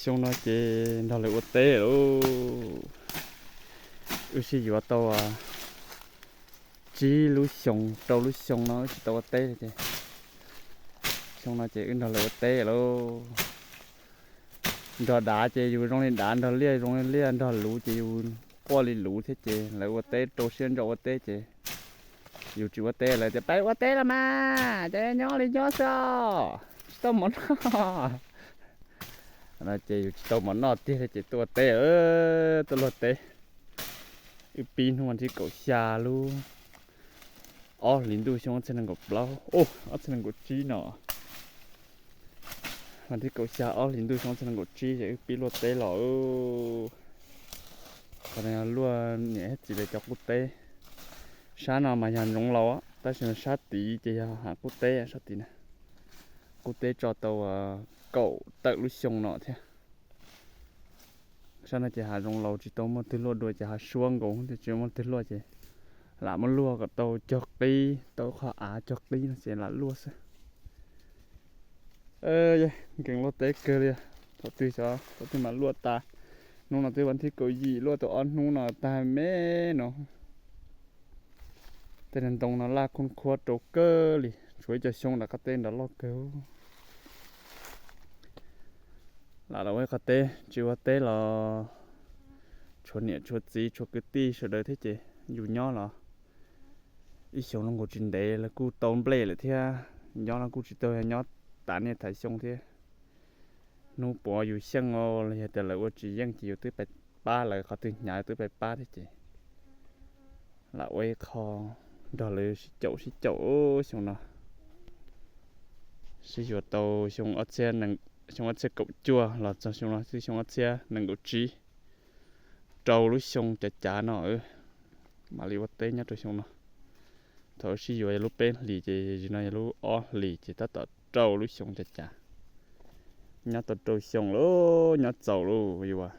Xyoo no ces nrog lawv ua teb lauj. Wb sib yuav tau tsib lub xyoo rau lub xyoo no wb tsis tau ua teb li ces xyoo no ces wb nrog lawv ua teb lauj. Nrog dav ces yus zoo li dav, nrog liaj zoo li liaj, nrog luv ces yus quaj li luv thiab ces lawv ua teb rau siab ntso ua teb ces yus tsis ua teb lawv tias peb ua teb los mas ces nyob li nyob xwb os, tsis tau mov noj. No ces yus tsis tau mov noj tiag ces tuaj ua teb, tuaj luaj teb. Wb pib hnub vas thib kaum xya lub ob hlis ntuj xyoo ob txhiab nees nkaum plaub, ob txhiab nees nkaum tsib no. Vas thib kaum xya ob hlis ntuj xyoo ob txhiab nees nkaum tsib ces wb pib luaj teb los. Qhov no luaj niam thiab txiv lawv cov qub teb. Sab no mas yog ntsoov laus, tab sis sab tid ces yog hav qub teb, sab tid na. Qub teb tso tau kaum tawm lub xyoo no thiab. Sab no ces hav zoov laus tsis tau muaj twg luaj dua ces hav suab nkaus ces tsis muaj twg luaj ces lam muab luaj kom tau cog qib, tau qhov av cog qib no ces lam luaj xwb. Nkees luaj teb kawg li. Thaum twg xyov thaum twg mam luaj tas. Hnub no twb vas thib kaum yim, luaj tau ob hnub no tag me no. Tej ntoo no laj khoob khuab rau kawg li, tshuav ib co xyoob nram qab teb nrad loj kawg. Lam los ua ib qho teb, tsis ua teb los tshuav niam tshuav txiv tshuav kwv tij sawv daws thiab ces yus nyob los ib xyoos los nkaus tsis ntev lawv kuj tau nplej lawm thiab. Nyob los kuj tsis tau yog nyob tas niaj tas xyoo thiab. Hnub puav yus xyeej los yog tias lawv ua tsis yeej ces yus twb pab lawv, qhov twg hnyav twb pab thiab ces lam ua ib qho nrog lawv sib caum sib caum xyoo no. Sib yuav tau xyoo ob txhiab kaum cuaj los txog xyoo no xwb, xyoo ob txhiab nees nkaum tsib, rau lub xyoo cav cav no mam li ua teb nyob rau xyoo no. Thaum sib yuav yog lub peb hlis ces zim no yog lub ob hlis ces tab tom rau lub xyoo cav cav. Nyob tau rau xyoo lauj, nyob txaus lauj yus.